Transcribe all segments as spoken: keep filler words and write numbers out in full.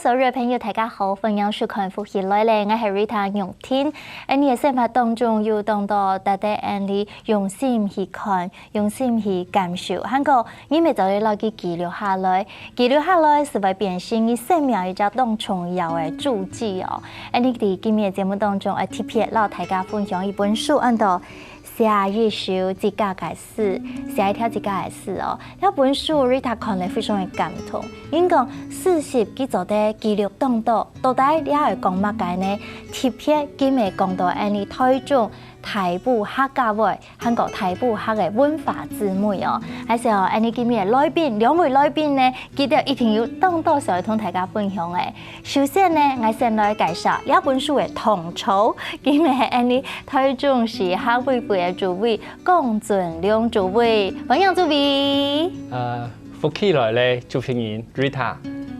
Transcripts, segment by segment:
所有个朋友，大家好，歡迎收看《福氣來了》，𠊎係Rita玉婷。恁呢个生活當中有當多值得𠊎俚用心去看、用心去感受，還過你乜做得摎佢記錄下來。記錄下來係會變成你生命一隻當重要个足跡哦。恁呢在今日个節目當中，愛特別摎大家分享一本書，安到寫一首自家个詩，寫一條自家个詩哦。這本書Rita看了非常个感動。人講，詩集佢做得記錄當多，到底這係講麼个呢？特別今日講到恁呢台中大埔客家話，還過大埔客个文化之美哦。還係哦，恁呢今日个來賓，兩位來賓呢，佢兜一定有當多想愛同大家分享个。首先呢，𠊎先來介紹這本書个統籌，今日係恁呢台中市客委會个主委 江俊良主委，歡迎主委。呃，福氣來了，主持人Rita，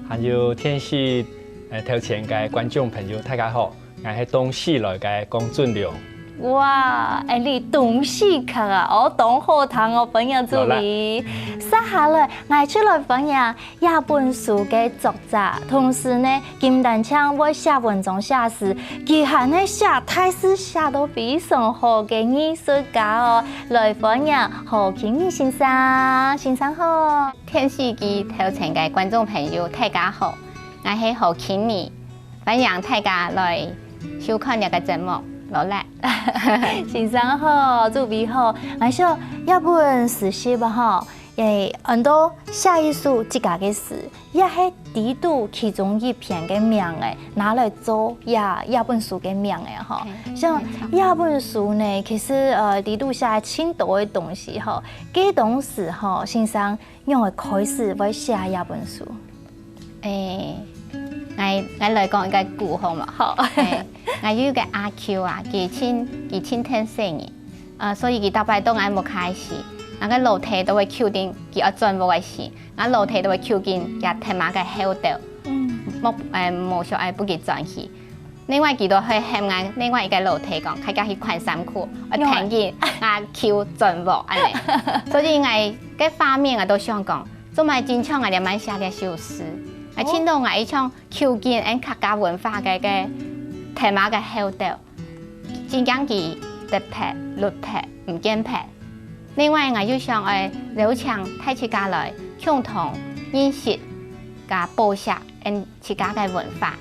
還有電視，呃，頭前个觀眾朋友，大家好，𠊎係東勢來个江俊良。哇，恁呢東勢客啊，哦，當好聽哦，歡迎主委。接下來，𠊎就來歡迎 這本書个作者，同時呢，佢毋單淨會寫文章寫詩，佢還係寫大字寫到非常好个藝術家哦。來歡迎何啟義先生，先生好。電視機頭前个觀眾朋友，大家好，𠊎係何啟義，歡迎大家來收看這个節目，勞力。先生好，主委好，𠊎想這本詩集啊吼， 誒，安到寫一首自家个詩，也係裡肚其中一篇个名誒，拿來做這，這本書个名誒吼。像這本書呢，其實，呃，裡肚寫盡多个東西吼。該當時吼，先生仰會開始會寫這本書？誒，𠊎，𠊎來講一个故事好無？好。誒，𠊎有一个阿舅啊，佢盡，佢盡疼細人。 呃，所以佢逐擺到𠊎屋下去，𠊎个樓梯都會跍等，佢愛轉屋个時，𠊎樓梯都會跍等厥忒嫲个後兜，莫，誒，無想愛分佢轉去。另外佢都會喊𠊎另外一个樓梯講，大家去換衫褲，愛跈等𠊎跍轉屋恁呢。所以𠊎个畫面𠊎都想講，做麼个真像𠊎這滿寫這首詩，𠊎盡到𠊎一種跍等𠊎客家文化个，个忒嫲个後兜。 真驚佢跌忒、落忒、毋見忒。另外，𠊎又想愛邀請大自家來共同認識佮保惜𠊎自家个文化。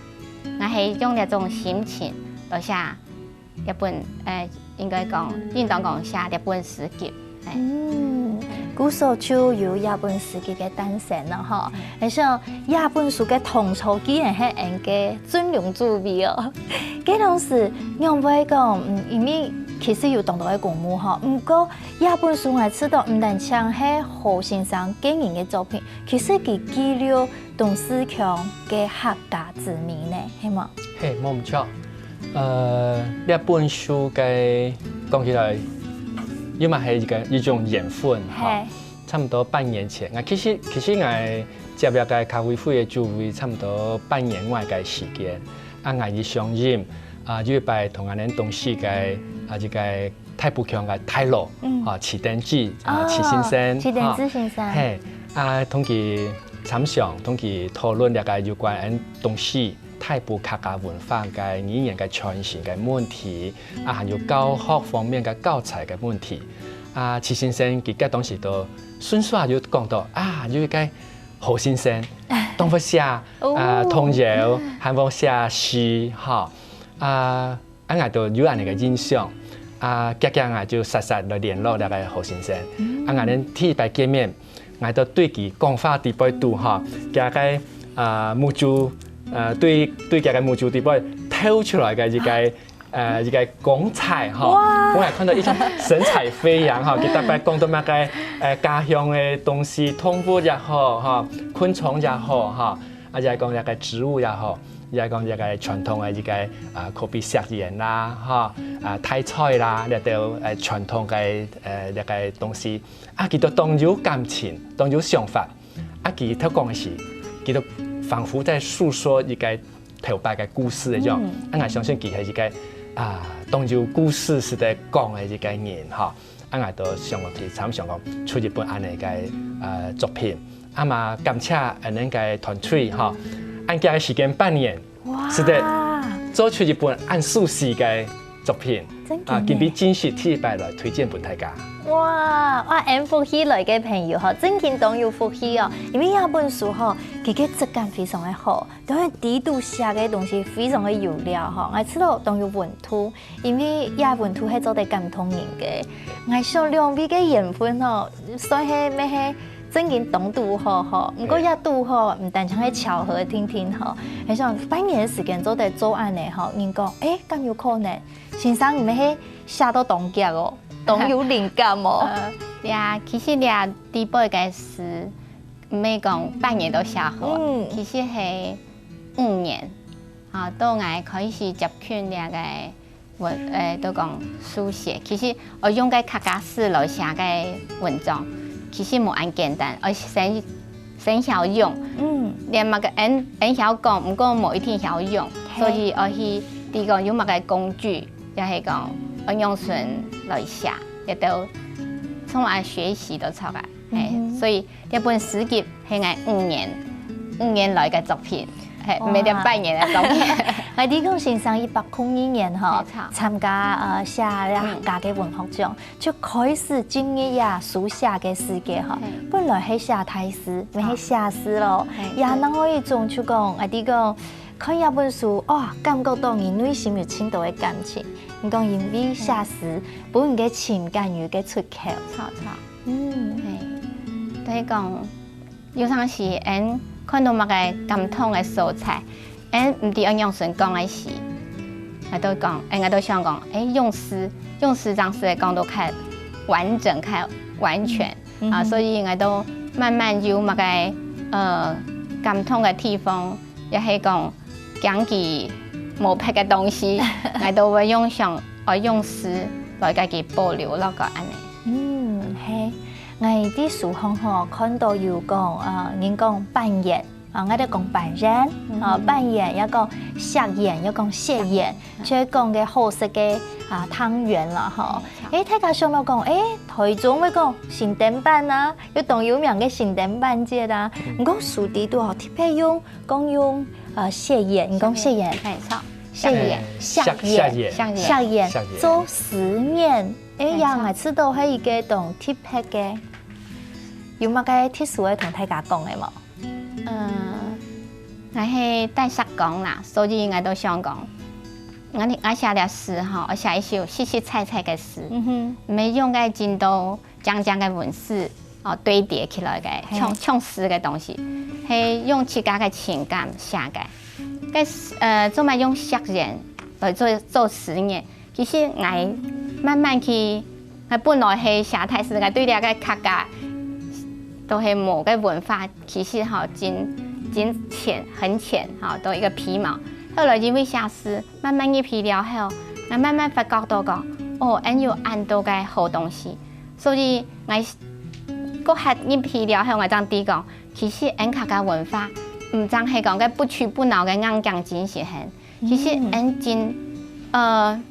𠊎係用這種心情來寫這本，呃，應該講，應當講寫這本詩集。 嗯，故所就有這本書个誕生了吼。而且這本書个統籌竟然係𠊎个俊良主委哦。該當時仰會講，嗯，因為其實有當多个公務吼，毋過這本書𠊎知道毋單淨係何先生個人个作品，其實佢記錄 東勢腔个客家之美呢，係無？係，無毋著。呃，這本書个講起來，又嘛係一个，一種緣分吼。差毋多半年前，啊，其實，其實𠊎接這个客委會个主委差毋多半年外个時間，啊，𠊎一上任，啊，有一擺同𠊎等東勢个，啊，這个 大埔腔个大老，啊，徐登志，啊，徐先生，徐登志先生。係，啊，同佢參詳，同佢討論這个有關𠊎等東勢大埔客家文化个語言个傳承个問題，啊，還有教學方面个教材个問題。啊，徐先生佢該當時都順續就講到，啊，有一个何先生，當會寫，啊，童謠，還會寫詩，吼，啊， 啊，𠊎都有恁呢个印象。啊，遽遽𠊎就煞煞來聯絡這个何先生。啊，𠊎等第一擺見面，𠊎都對佢講話裡背肚吼，厥个，啊，目珠，呃，對，對厥个目珠裡背透出來个一个，呃，一个光彩吼。𠊎還看到一種神采飛揚吼，佢逐擺講到麼个，呃，家鄉个東西，動物也好吼，昆蟲也好吼， 啊，也講這个植物也好，也講這个傳統个一个，啊，可比食鹽啦，吼，啊，大菜啦，這兜，呃，傳統个，呃，這个東西。啊，佢都當有感情，當有想法。啊，佢頭講个時，佢都彷彿在訴說一个頭擺个故事一樣。啊，𠊎相信佢係一个，啊，當有故事識得講个一个人，吼。 啊，𠊎都想講去參詳講出一本恁呢个，呃，作品。啊嘛感謝恁呢个團隊，吼。啊，佢个時間半年，哇，使得做出一本恁舒適个作品。真个呢。啊，今晡日正式第一擺來推薦分大家。哇，哇，恁福氣來个朋友吼，真个當有福氣哦！因為這本書吼，佢个質感非常个好，當然裡肚寫个東西非常个有料吼，𠊎知道當有溫度，因為這溫度係做得感動人个。𠊎想兩位个緣分吼，算係乜係 正經當堵好吼，毋過這堵好，毋單淨係巧合定定吼，係想半年个時間做得做恁呢吼，人講，欸，敢有可能？先生，你乜係寫到當遽哦，當有靈感哦。呃，呀，其實這底背个詩，毋係講半年就寫好，嗯。其實係五年，啊，到𠊎開始接近這个 文，呃，都講書寫，其實愛用个客家字來寫个文章，其實無恁簡單，愛先，先曉用。嗯。連麼个，𠊎，𠊎曉講，毋過無一定曉用，嘿。所以愛去知講有麼个工具，也係講愛用順來寫，這兜從𠊎學習到出來。嘿，嗯哼。所以 這本詩集係𠊎五年，五年來个作品，係，哇。毋係講半年个作品。𠊎知講先生一百空二年吼，沒錯。參加，呃，寫這客家个文學獎，嗯。就開始進入這書寫个世界吼。嘿。本來係寫大字，毋係寫詩咯。嘿，也哪會一種就講，𠊎知講，看這本書，哇，感覺到你內心有盡多个感情。你講因為寫詩，嗯。分你个情感有一个出口。著，著。 嗯。嘿，就係講，有當時，𫣆看到麼个感動个所在，𫣆毋知愛仰般講个時，𠊎都講，𫣆，𠊎都想講，欸，用詩，用詩正式來講到較完整、較完全。嗯。啊，所以𠊎都慢慢有麼个，呃，感動个地方，也係講， 驚佢無別个東西，𠊎都會用想，愛用詩來家己保留落个恁呢。嗯，係，𠊎在書項吼看到有講，呃，人講扮演，啊，𠊎兜講扮演，嗯。啊，扮演，也講惜演，也講惜演，嗯。就係講个好食个，啊，湯圓啦，吼。沒錯。欸，大家想到講，欸，臺中會講新店粄啊，有當有名个新店粄節啊，嗯。毋過書裡肚吼特別用 講用，呃，惜演，你講惜演。惜演，係，著。惜演，惜演，惜演，惜演，惜演，惜演。做詩面，欸，沒錯。這𠊎知道係一個當特別个。有麼个特殊个同大家講个無？呃，𠊎係大石岡啦，所以𠊎都想講，𠊎，𠊎寫這詩吼，𠊎寫一首實實在在个詩，嗯哼。毋係用該真多 靚靚个文字，哦，堆疊起來个，嘿。像，像詩个東西，係用自家个情感寫个。該，呃，做麼用惜演來做，做詩呢？其實𠊎慢慢去，𠊎本來係寫大字，𠊎對這个客家都係無个文化，其實吼，真，真淺，很淺，吼，都一個皮毛。後來因為寫詩，慢慢入去了後，𠊎慢慢發覺到講，哦，恁有恁多个好東西。 所以𠊎過較入去了後，𠊎正知講，其實𫣆客家文化，毋單係講該不屈不撓个硬頸精神，其實𫣆真，呃，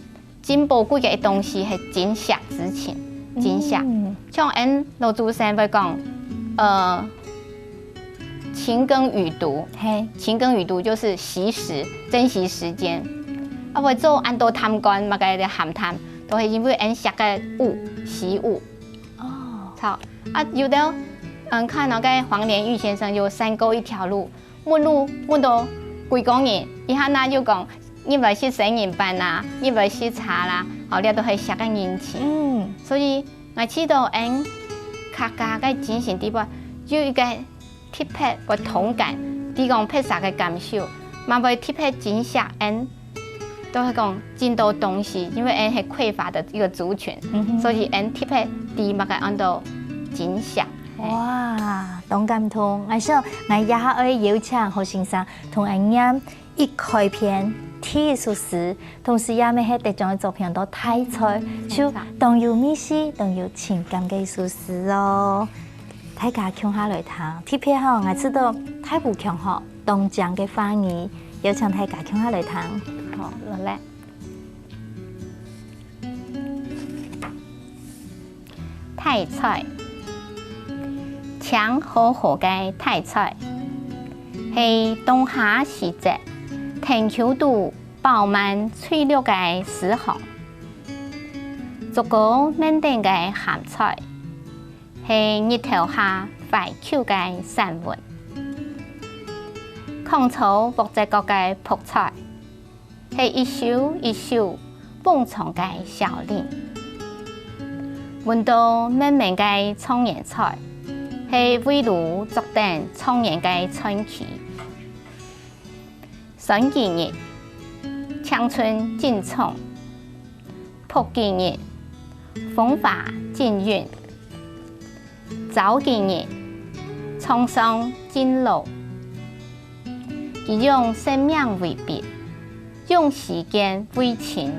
真寶貴个東西係真惜之情，真惜。嗯。像𫣆老祖先會講，呃， 勤耕雨讀，嘿。勤耕雨讀就是惜時，珍惜時間。啊，會做恁多探官，麼个个閒談，都係因為𫣆惜个物，惜物。哦。著。啊，有兜，嗯，看到該黃連煜先生有三溝一條路，問路問到幾個人，一下那又講，入來食生人粄啊，入來食茶啦，哦，這都係惜个人情。嗯。所以，𠊎試著𫣆客家个精神底背，有一個 特別會同感，知講別儕个感受，嘛會特別珍惜𫣆，都係講真多東西，因為𫣆係匱乏个一個族群，嗯哼。所以𫣆特別知麼个安到珍惜。嘿。哇，當感動！𠊎想，𠊎這下愛邀請何先生同𫣆唸 一開篇第一首詩，同時也乜係得獎个作品安到《大菜》，就當有味緒、當有情感个一首詩哦。大家共下來聽，特別吼，𠊎知道大埔腔吼，當靚个話語，邀請大家共下來聽。好，落來。 大菜，青好好个大菜，係冬下時節，田坵肚飽滿翠綠个絲項，竹篙面頂个鹹菜，係日頭下懷舊个山雲。囥在屋脊角个覆菜， 係一首一首風唱个小令。聞著綿綿个狀元菜，係圍爐作等狀元个傳奇。酸枝日，青春盡衝；覆枝日，風華盡韻。 朝枝日，滄桑盡老。佢用生命為筆，用時間為情，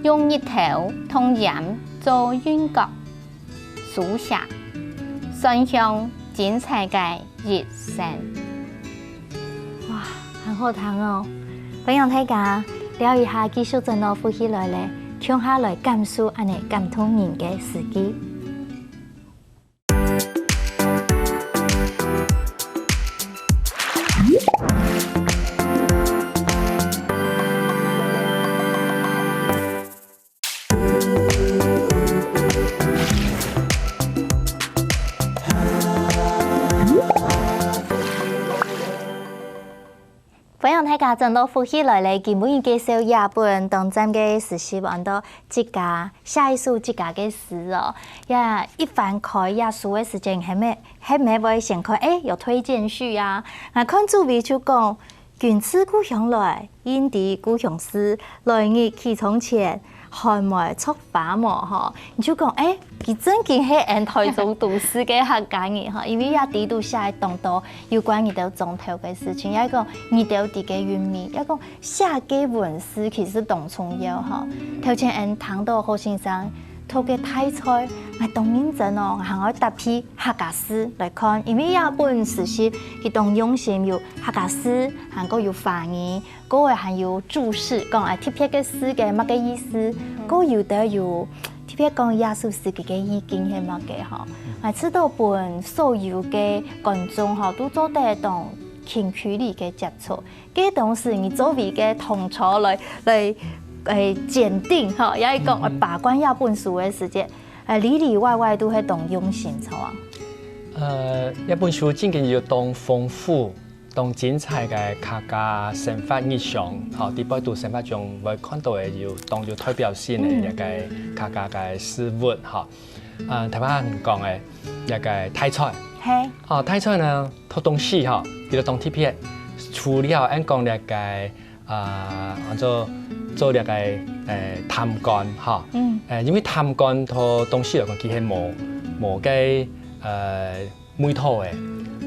用日頭同鹽做韻腳，書寫酸香精彩个一生。哇，很好聽哦！歡迎大家，尞一下繼續轉到福氣來了，共下來感受恁呢感動人个詩句。 歡迎大家轉到福氣來了，今晡日介紹這本當讚个詩集，安到自家寫一首自家个詩哦。這一翻開這書个時間，係毋係，係毋係會先看，誒，有推薦序啊。𠊎看主委就講，君自故鄉來，應知故鄉事，來日企窗前，寒梅著花無吼。你就講，誒， 佢正經係𫣆臺中都市个客家人吼，因為這底肚寫當多有關你兜庄頭个事情，也講你兜在个韻味，也講寫个文字其實當重要吼。頭前𫣆聽到何先生讀个大賽，𠊎當認真哦，𠊎還愛搭配客家字來看，因為這本書係佢當用心，有客家字，還過有華語， 過後還有註釋，講啊特別个字个麼个意思，過有兜有特別講這首詩句个意境係麼个吼。𠊎試著分所有个觀眾吼，都做得當近距離个接觸。該當時你作為个同桌來來誒鑑定吼，也係講把關這本書个時節，誒裡裡外外都係當用心著啊。呃，這本書正經有當豐富 當精彩个客家生活日常，吼，在背肚生活中會看著个有當有代表性个一個客家个事物，吼。呃，頭下講个一個大菜，係，吼，大菜呢，讀東勢吼，佢就當特別，除了𫣆講這個，呃，安到做這個，呃，淡乾，吼，嗯，呃，因為淡乾讀東勢來講，佢係無無个，呃， 味道个。啊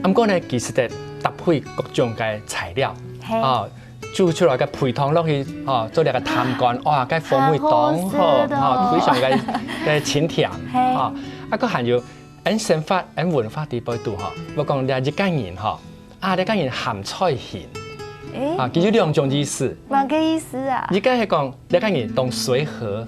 毋過呢，佢實在搭配各種个材料，係，啊，煮出來个配湯落去，啊，做這個淡乾，哇，該風味當好，啊，非常个个清甜，係，啊，啊，佢還有𫣆生活、𫣆文化底背肚吼，𠊎講這一個人吼，啊，這個人鹹菜型，誒，啊，佢有兩種意思，麼个意思啊？一個係講這個人當隨和，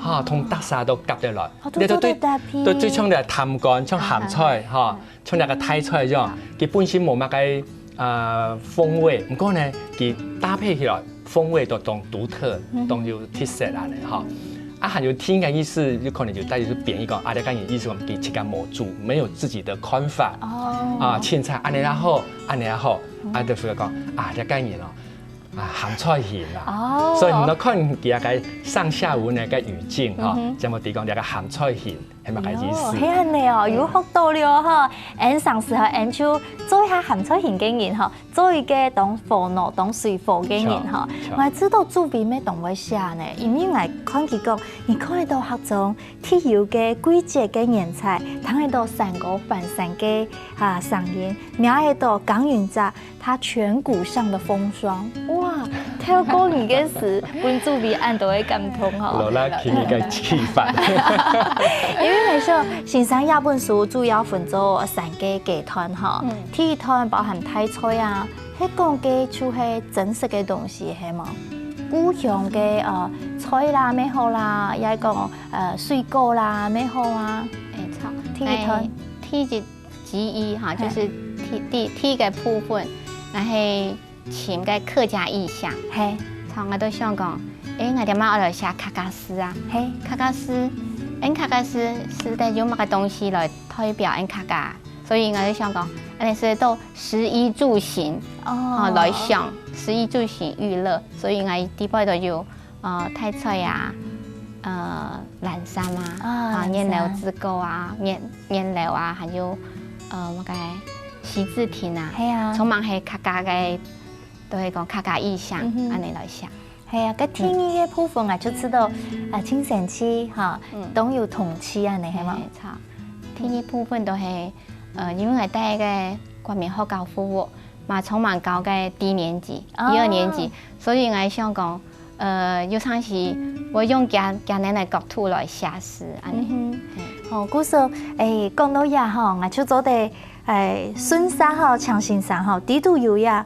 哈，同大家都夾得來，哦，都做得搭配，都最像這淡乾，像鹹菜，哈。 像這個大菜樣，佢本身無麼个，呃，風味，毋過呢，佢搭配起來風味都當獨特，當有特色恁呢吼。啊，還有第二個意思，有可能就大家就變一個，啊，這個人意思講佢自家無主，沒有自己的看法，哦，啊，凊彩恁呢也好，恁呢也好，啊，就係講，啊，這個人哦，啊，鹹菜型啦。哦，所以你看佢个上下文个語境吼，嗯哼，正會知講這個鹹菜型 係麼个意思？喲，係恁呢哦，有學到了吼。𫣆常時吼，𫣆就做一下鹹菜型个人吼，做一個當火腦、當隨和个人吼。著，著。𠊎知道主委乜當會寫呢，因為𠊎看佢講，你看得到客庄特有个季節个年菜，聽得到山歌翻山个啊聲音，摸得到耕耘者 他顴骨上的風霜。哇，透過你个詩，分主委恁多个感動吼。落啦，今日个氣氛。因為𠊎想，先生這本書主要分做三個階段吼。嗯。第一段包含大菜啊，係講个就係真實个東西，係無？故鄉个，呃，菜啦，乜好啦，也係講，呃，水果啦，乜好啊。沒錯。第一段。哎，第一 之一哈，嘿，就是第第第一個部分， 𠊎係尋个客家意象，嘿，像𠊎都想講，欸，𠊎這擺愛來寫客家詩啊，嘿，客家詩，𠊎客家詩詩个用麼个東西來代表𠊎客家，所以𠊎就想講，恁樣係到食衣住行，哦，來想食衣住行娛樂，所以𠊎底背都有，呃，大菜啊，呃，藍衫啊，啊，啊，染料紙糊啊，染染料啊，還有，呃，麼个洗字亭啊，係啊，充滿係客家个，都係講客家意象，嗯哼，恁樣來寫。係啊，該第二个部分啊，就知道，啊，盡生趣哈，嗯，當有童趣恁樣，係無？係，著。第二部分都係，呃，因為𠊎戴个國民學校服務，嘛充滿教个低年級、哦，一二年級，所以𠊎想講，呃，有常時會用佢佢等个角度來寫詩，恁樣。嗯哼。哦，故所，欸，講到這吼，𠊎就做得，欸，順續吼，請先生吼，底肚有這，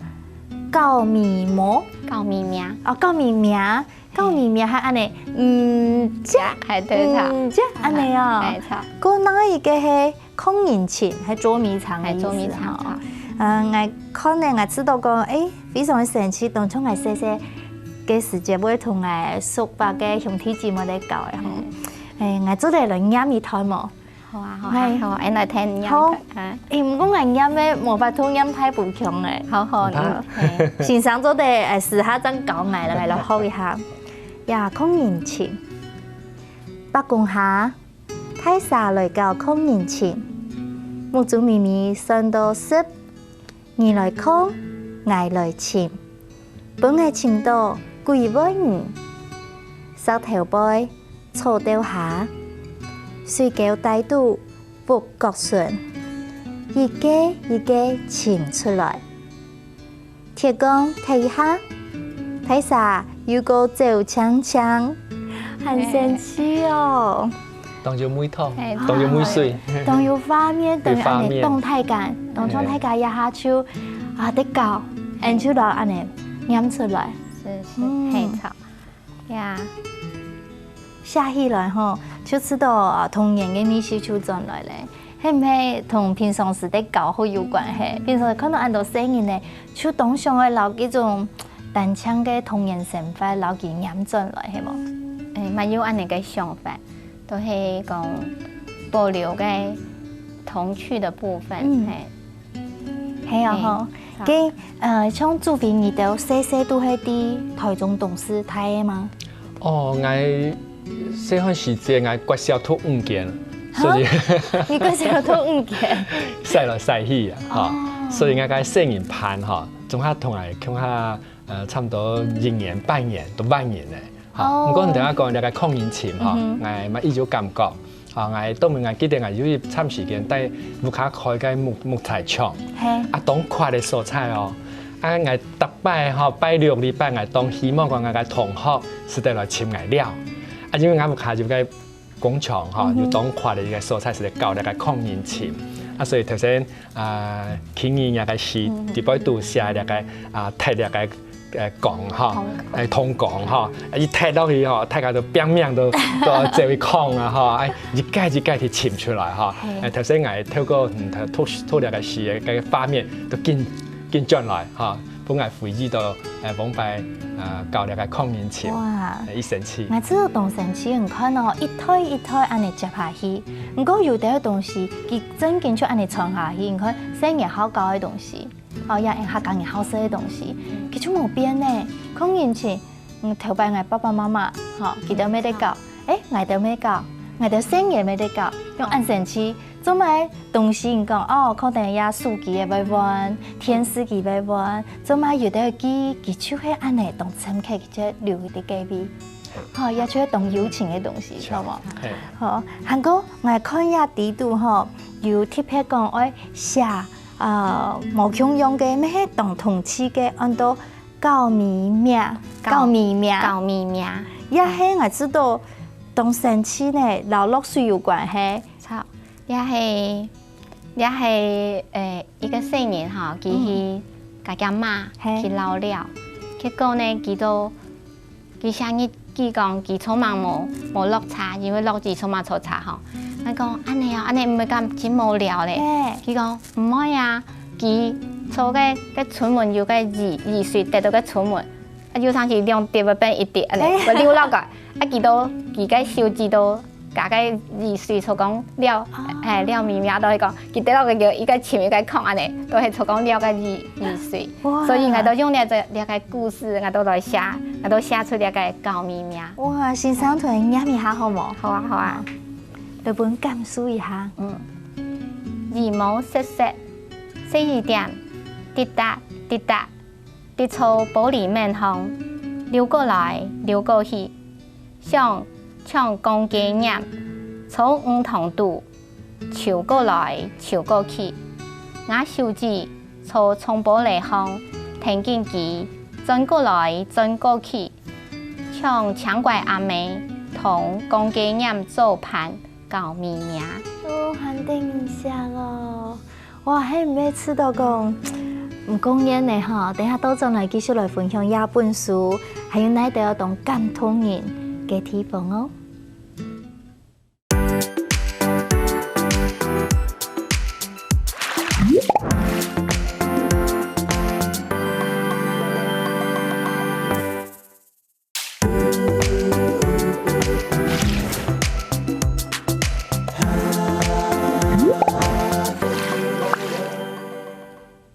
教咪無？教咪名。哦，教咪名，教咪名還恁樣，嗯，這，係，對，著。嗯，這，恁樣哦。係，著。過另一個係 囥人尋，係捉迷藏个意思哈。係，捉迷藏，著。嗯，𠊎看呢，𠊎知道講，欸，非常个生趣，當初𠊎細細个時節會同𠊎叔伯个兄弟姊妹來搞个吼。嗯。欸，𠊎做得來唸一段無？好啊，好啊，欸，好啊，𠊎來聽你唸好。啊。欸，毋過𠊎唸个無法度唸大步腔欸。好，好，毋怕。你，係。先生做得，欸，私下正教𠊎，𠊎來學一下。呀，囥人尋。伯公下， 大儕來搞囥人尋，目珠咪咪算到十，你來囥，𠊎來尋，分𠊎尋到幾萬元。石頭背，草竇下，水溝底肚，屋角脣，一個一個尋出來。 鐵槓踢一下，大儕又過走淨淨，還生趣哦。當有味道，係，當有味緒。當有畫面，當有恁樣，有畫面。當大家，當像大家這下就，啊，在搞，恁就來恁樣唸出來。是，是，嗯。係，著。 呀，寫起來吼，就知道，呃，童年个味緒就轉來咧。係毋係同平常時个教學有關係？平常時看到恁多細人呢，就當想愛摎這種單淨个童年生活摎佢拈轉來，係無？欸，蠻有恁樣个想法，都係講保留个童趣个部分，嗯。係。 係啊吼。係。該，呃，像祖輝你兜細細都係在台中東勢大个嗎？哦，𠊎細漢時節，𠊎國小讀五間，所以哈？你國小讀五間？徙來徙去啊，吼。哦。所以𠊎个細人伴吼，總下同𠊎共下，呃，差不多一年半年都半年咧。 吼，哦。毋過你頭先講這个囥人尋吼，嗯哼。𠊎嘛有感覺，吼，𠊎當面𠊎記得𠊎有一站時間在屋下開个木，木材廠，嘿。啊，當闊个所在哦。啊，𠊎逐擺吼，拜六禮拜𠊎當希望講𠊎个同學係得來尋𠊎尞。啊，因為𠊎屋下有个工廠吼，嗯哼。有當闊个一个所在係得搞這个囥人尋。啊，所以頭先，啊，啟義這个詩，嗯哼。底背肚寫這个，啊，踢這个 呃，槓吼，銅槓。欸，銅槓吼，啊，一踢落去吼，大家都拚命都，都走去囥啊吼，欸，一個一個去尋出來吼。嘿。欸，頭先𠊎透過，嗯，透，透這个詩个，个畫面都緊，緊轉來吼，分𠊎回憶到，欸，往擺，呃，搞這个囥人尋，哇。欸，一生趣。𠊎知道當生趣，你看哦，一代一代恁樣接下去，毋過有兜東西，佢正經就恁樣傳下去，你看，細人好搞个東西。 哦，也𠊎客家人好食个東西，佢就無變呢。囥人尋，嗯，頭擺𠊎爸爸媽媽，吼，佢兜乜得搞，欸，𠊎兜乜搞，𠊎兜細人乜得搞，用恁生趣，做麼个東西，你講，哦，可能也手機个會換，電視機會換，做麼个有兜記憶，佢就係恁樣當深刻，佢就留在該位。吼，也就係當有情个東西，著無？嘿。吼，還過𠊎看這底肚吼，有特別講愛寫 啊，無共樣个，乜係當通氣个，安到搞咪名，搞，搞咪名。搞咪名。也係𠊎知道當生趣呢，摎落水有關係。著，也係，也係，呃，一個細人吼，佢去嗯。佮厥媽嘿。去尞尞，結果呢，佢都 佢寫日記講，佢昨暗無，無落車，因為落雨昨暗坐車吼。𠊎講，恁樣哦，恁樣毋會感真無聊咧？嘿。佢講，毋會啊，佢坐該該出門有該雨雨水跌到該出門，啊有當時兩滴會變一滴恁呢，會流落个。啊佢都佢該手指都加該雨水，就講了，係了綿綿，都係講佢跌落个一個深一個空恁呢，都係就講了該雨雨水。所以𠊎都用這隻這個故事，𠊎都來寫，𠊎都寫出這個狗綿綿。哇，先生同𠊎唸一下好無？好啊好啊。來分感受一下。嗯，雨毛淅淅，細雨點，滴答滴答。 滴在玻璃面項，流過來，流過去，像像公雞卵，從魚塘肚泅過來，泅過去。𠊎手指在窗玻璃項，聽緊佢轉過來，轉過去，像青怪阿姆同公雞卵做伴，狗綿綿。哦，還得人惜哦。 哇，係毋係試著講毋過癮呢吼？等下倒轉來繼續來分享這本書，還有哪兜當感動人个地方哦。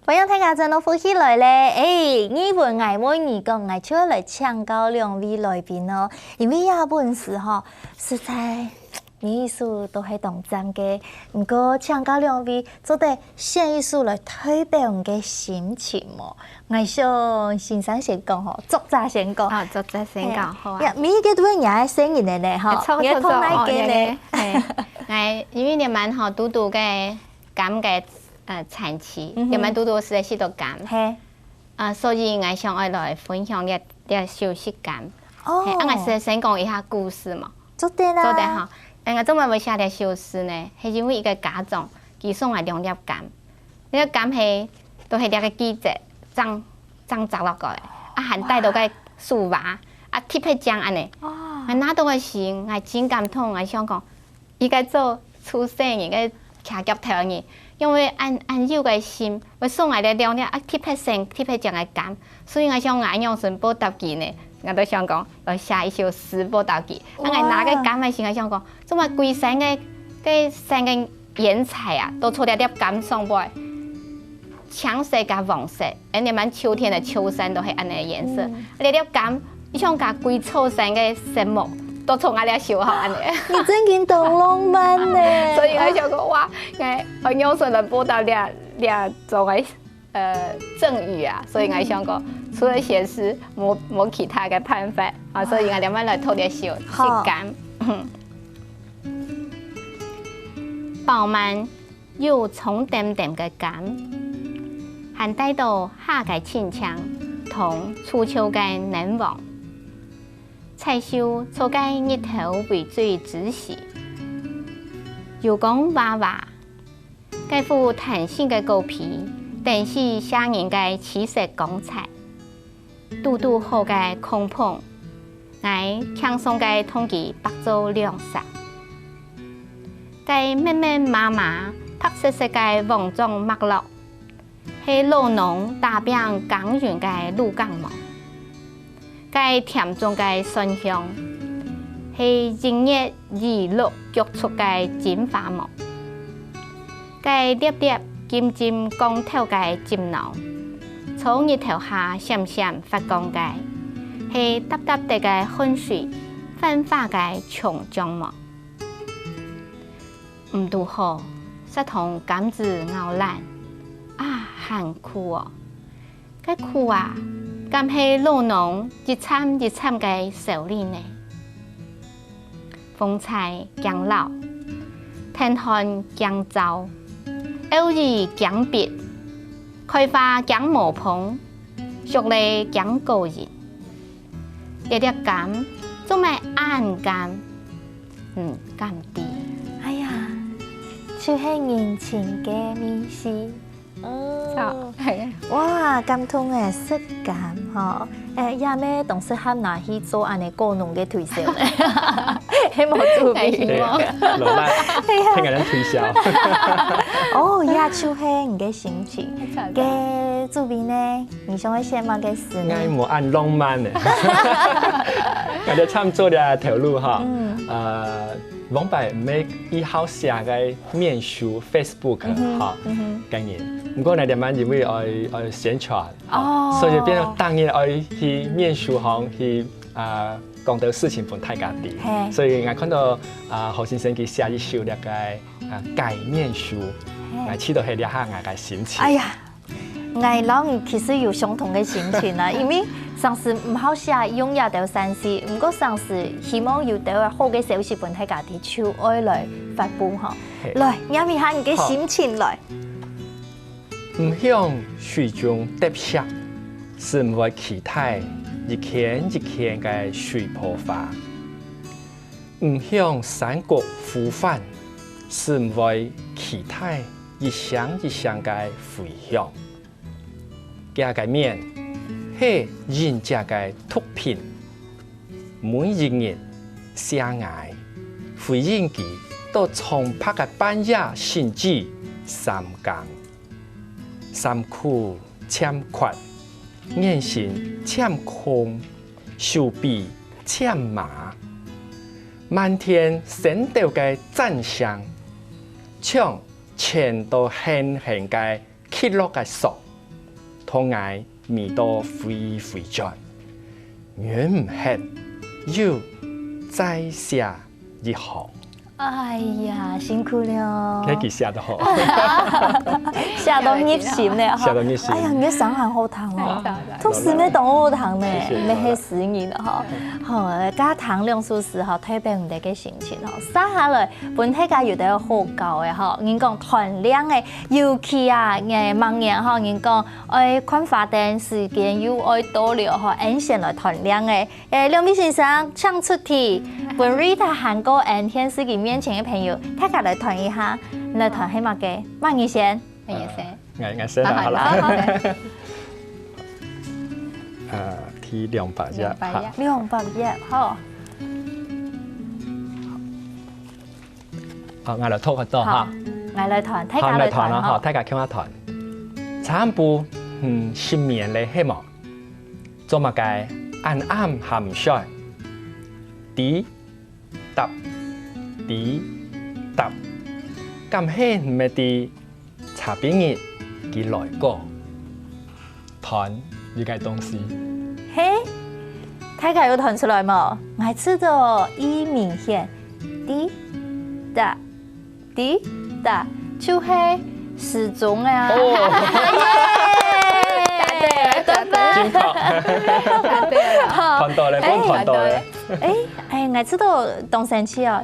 歡迎大家轉到福氣來了。欸，你問𠊎問你講，𠊎就愛來請教兩位來賓哦。因為這本書吼，實在每一首都係當讚个。毋過請教兩位，做得選一首來代表你个心情無？𠊎想先生先講吼，作者先講。哦，作者先講，好啊。呀，每一個都係你个生日个呢，吼，著，你个痛來个呢。著，著，哦，𠊎，因為你們吼，堵堵个柑个，呃，產期，嗯哼。你們堵堵係食著柑。係。 啊，所以𠊎想愛來分享這這首食柑。哦。係，啊，𠊎先先講一下故事嘛。做得啦。做得哈。欸，𠊎做麼會寫這首詩呢？係因為一個家長，佢送𠊎兩粒柑。這粒柑係都係這個季節正正摘落來，啊，還帶到該樹椏，啊，特別靚恁呢。哇。𠊎拿到个時，𠊎真感動，𠊎想講， 一個做出世人个徛腳頭人，因為恁恁有个心，會送𠊎這兩粒啊，特別鮮、特別靚个柑，所以𠊎想𠊎仰般報答佢呢，𠊎就想講來寫一首詩報答佢。啊，𠊎拿个柑个時，𠊎想講，做麼歸山个个山个雲彩啊，都在這粒柑上背。 青色加黃色，恁呢滿秋天个秋山都係恁呢个顏色。嗯。啊，這粒柑，你像加歸座山个色目，都在𠊎這手項恁呢。你真經當浪漫呢。所以𠊎想講，哇，𠊎𠊎仰般來報答這這種个，呃，贈予啊。所以𠊎想講，除了寫詩，無無其他个辦法啊。所以𠊎這擺來讀這首食柑。好。飽滿 又蔥甜甜个柑，還帶到蝦个清香同臭臭个奶黃。採收在該日頭微醉之時，油光滑滑，該副彈性个果皮，展示寫人个氣色光彩。 堵堵好个空縫，𠊎輕鬆个同佢擘做兩儕。該密密麻麻、白色色个網狀脈絡，係老農打拚耕耘个路感無？該甜中个酸香，係一月雨露 腳觸个精華無？該粒粒金金光透个汁囊，在日頭下閃閃發光个，係嗒嗒滴个汗水，泛化个松漿無？毋堵好，煞同柑子咬爛，啊，還苦哦！ 該苦啊，敢係老農一站一站个手裡呢？風搓驚澇，天寒驚燥，漚雨驚闢，開花驚無縫，熟了驚過癮。這粒柑，做麼恁柑？嗯，柑蒂。哎呀，就係人情个味緒。 哦，著，係。哇，柑糖个食柑吼，欸，也係當適合拿去做恁呢果農个推銷呢，係無趣味。係，老闆，係啊。聽人推銷。哦，也就係你个心情。著，著。个主委呢，你想愛寫麼个詩呢？𠊎無恁浪漫呢。𠊎就差不多這頭路哈。嗯。呃，往擺毋係一好寫个面書Facebook嗯哼，哈，嗯哼。个人。毋過呢，這滿因為愛愛宣傳，哦。所以變成當日愛去面書行去啊講到事情分大家知。嘿。所以𠊎看到啊何先生佢寫一首這个啊改面書，嘿。𠊎試著係這下𠊎个心情。哎呀，𠊎摎你其實有相同个心情啊，因為上次毋好寫用這兜三C，毋過上次希望有兜好个消息分大家知，就愛來發布吼。嘿。來，念一下你个心情來。毋向水中滴石，就毋會期待一圈一圈个水波花。毋向山谷呼喚，就毋會期待一聲一聲个回響。 厥个面係忍者个毒品，每一日寫𠊎，回應佢到蒼白个半夜，甚至三更。衫褲漸闊，眼神漸空，手臂漸麻。滿天星斗个讚聲，像濺到絚絚个 起落个索，同𠊎迷到飛飛轉，忍毋核，又再寫一行。哎呀，辛苦了。這句寫得好。寫到入心了哈。寫到入心。哎呀，你个聲還好聽哦。哎，謝謝。讀詩乜當好聽呢，謝謝。乜係詩人了哈。好，加聽兩首詩哈，代表你个心情哈。接下來，分大家有得好搞个哈。人講斷令个，尤其啊，誒，明年哈，人講 愛看花燈，時間又愛到了吼，𫣆先來斷令个。誒，兩位先生，請出題，分Rita還過𫣆電視機面前个朋友，大家來斷一下，來斷係麼个？麼人先？麼人先？𠊎，𠊎先啦，好啦。好，好。呃，題兩百頁，兩百頁。哈。兩百頁，好。 好，𠊎來讀个到哈。好，𠊎來斷，大家來斷吼。好，𠊎來斷哦，好，大家共下斷。茶暗晡，嗯，失眠咧係無？做麼个恁暗還毋睡？滴答，滴答，敢係毋係知 茶枇日佢來過，斷一個東西。嘿，大家有斷出來無？𠊎知道已明顯，滴答，滴答，就係時鐘啊。哦。耶！答對了，答對了。真好。答對了。好。斷到了，哎，講斷到了。哎，哎，𠊎知道當生趣哦。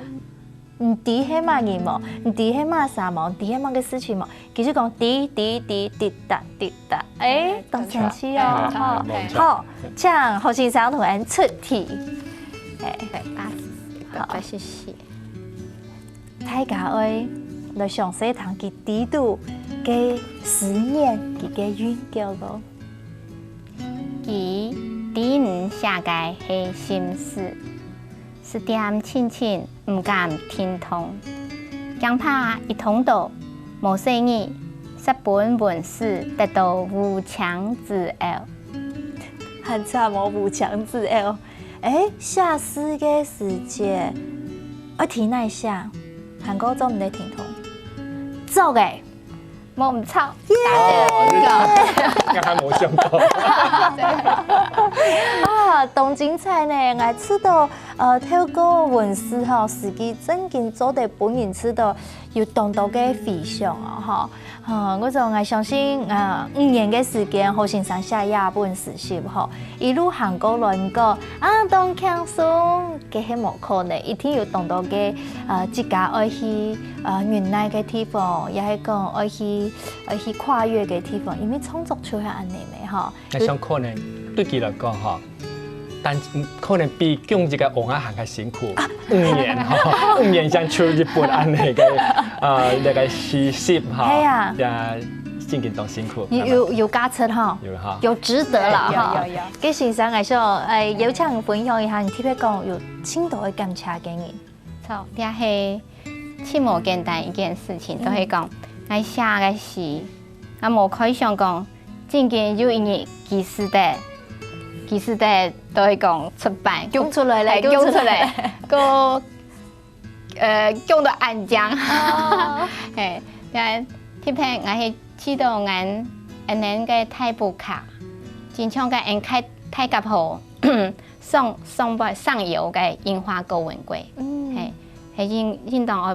毋知係麼人無？毋知係麼儕無？毋知係麼个事情無？佢就講滴滴滴滴答滴答，哎，當生趣哦，哎，吼。哎，好，請何先生同𫣆出題。哎，對，八十，好。八十四。大家愛來詳細聽佢底肚个思念，佢个韻腳哦。佢知你寫个係心事，字典輕輕 毋敢停動，驚怕一動到，無細義，煞分文字得到烏青之後。還差無烏青之後。哎，寫字个時節，愛停哪寫？還過做毋得停動。作个。 無毋著，耶！答對了，這個。剛剛無想到。啊，當精彩呢！𠊎知道，呃，透過文字吼，實際正經做得分人知道有當多个回想哦，吼。啊，𠊎想，𠊎相信，啊，五年个時間，何先生寫這本詩集吼， 一路行過來，毋過啊，當輕鬆，該係無可能，一定有當多个，呃，自家愛去，呃，忍耐个地方，也係講愛去，愛去跨越个地方，因為創作就係恁樣个吼。該相可能對佢來講吼，但，嗯，可能比降一個嬰兒還較辛苦。五年吼，五年先出一本恁樣个，呃，那個詩集吼，係啊。也真經當辛苦。有，有，有價值吼。有哈。有值得啦，有，吼。有，有。 該先生，𠊎想，哎，邀請你分享一下，你特別講有盡多个感謝个人。著，這係盡無簡單一件事情，嗯。就係講，𠊎寫个詩，𠊎無開想講，正經有一日，佢使得，佢使得都會講出版，叫出來了，哎，叫出來。叫出來，个，呃，叫到恁樣。哦。嘿，但特別𠊎係去到𠊎，𠊎等个大埔客，真像个𠊎大，大家伙，上，上背，上游个櫻花高文桂。嗯。嘿，係應，應當愛，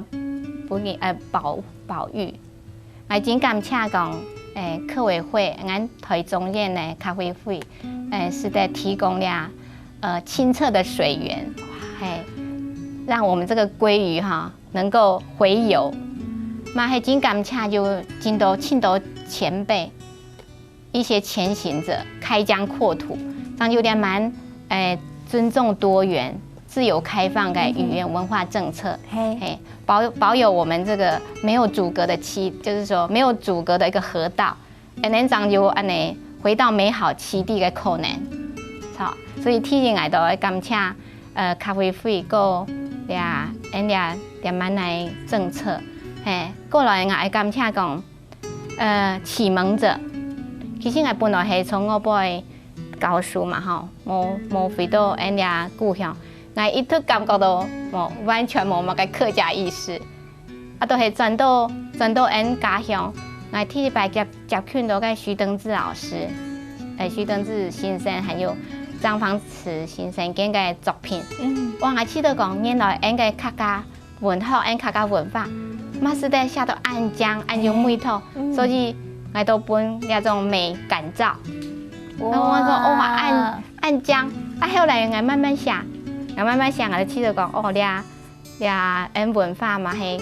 不，呃，保，保育。 𠊎真感謝講，誒，客委會，𠊎台中縣个客委會，誒，使得提供了，呃，清澈的水源，嘿，讓我們這個鮭魚哈，能夠洄游。嘛係真感謝有真多，真多前輩，一些前行者開疆擴土，正有點蠻，誒，尊重多元、自由開放个語言文化政策。嘿。嘿，保，保有我們這個沒有阻隔的棲，就是說沒有阻隔的一個河道，恁樣正有恁樣回到美好棲地个可能。好，所以第一𠊎都愛感謝，呃，客委會个這，恁這，這滿來政策。嘿，過來𠊎愛感謝講，呃，啟蒙者。其實𠊎本來係從外背教書嘛吼，無，無回到恁這故鄉，𠊎一直感覺到無，完全無麼个客家意識。 啊，都係轉到，轉到𠊎家鄉，𠊎第一擺接，接近到个徐登志老師，誒，徐登志先生還有張芳慈先生佢个作品。嗯。哇，𠊎試著講，原來𠊎个客家文學，𠊎客家文化，嘛使得寫到恁靚，恁有味道，嗯。所以𠊎都分這種美感召。哇。然後𠊎講，哇，恁，恁靚。啊，後來𠊎慢慢寫，𠊎慢慢寫，𠊎就試著講，哦，這 呀，𠊎文化嘛係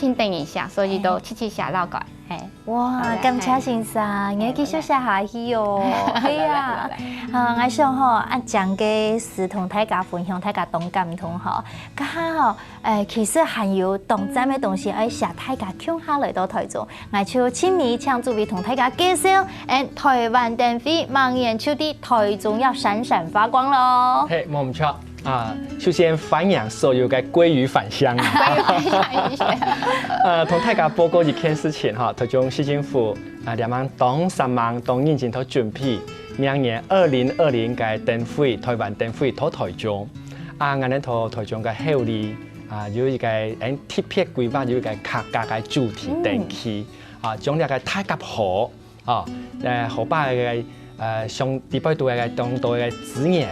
盡得人惜，所以都直直寫落來。嘿。哇，好啦，感謝先生，嘿。你繼續寫下去哦。嘿，係啊。好啦，好啦。啊，𠊎想吼，恁靚个詩同大家分享，大家當感動吼。這下吼，誒，其實還有當讚个東西愛寫大家共下來到台中。 𠊎就盡尾請主委同大家介紹，嗯，臺灣燈會明年就在臺中要閃閃發光囉。嘿，無毋著啊，首先歡迎所有个鮭魚返鄉啊。鮭魚返鄉。呃，同大家報告一件事情哈，臺中市政府啊，這滿當煞猛當認真在準備，明年二零二零个燈會，臺灣燈會在臺中。啊，𠊎等在臺中个后里啊，有一個，嗯，特別規劃有一個客家个主題燈區。嗯。 啊，將這個大甲河，啊，呃，河壩个，呃，上底背肚个當多个資源，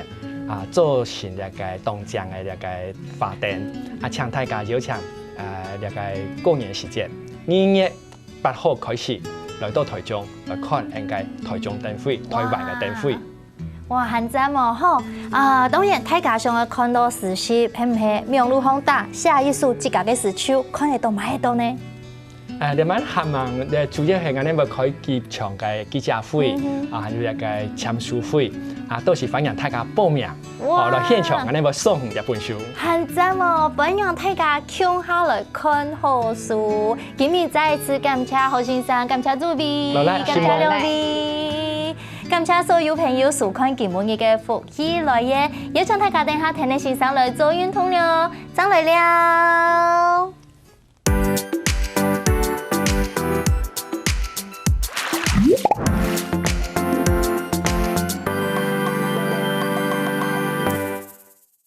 啊，做成這個當靚个這個花燈，啊，請大家邀請，呃，這個過年時節，二月八號開始來到臺中來看𠊎个臺中燈會，臺灣个燈會。哇！ 哇，還讚哦，吼！啊，當然，大家想愛看到詩集，係毋係網路項打寫一首自家个詩就看得到、買得到呢？呃，這滿還吂，呃，主要係𠊎等會開幾場个記者會，嗯哼。啊，還有一個簽書會，啊，到時歡迎大家報名，哇！哦，來現場，𠊎等會送一本書。還讚哦，歡迎大家共下來看好書。今日再一次感謝何先生，感謝主委，好啦，感謝兩位。 感謝所有朋友收看今晡日个福氣來了，邀請大家等下跈等先生來做運動了，正來尞。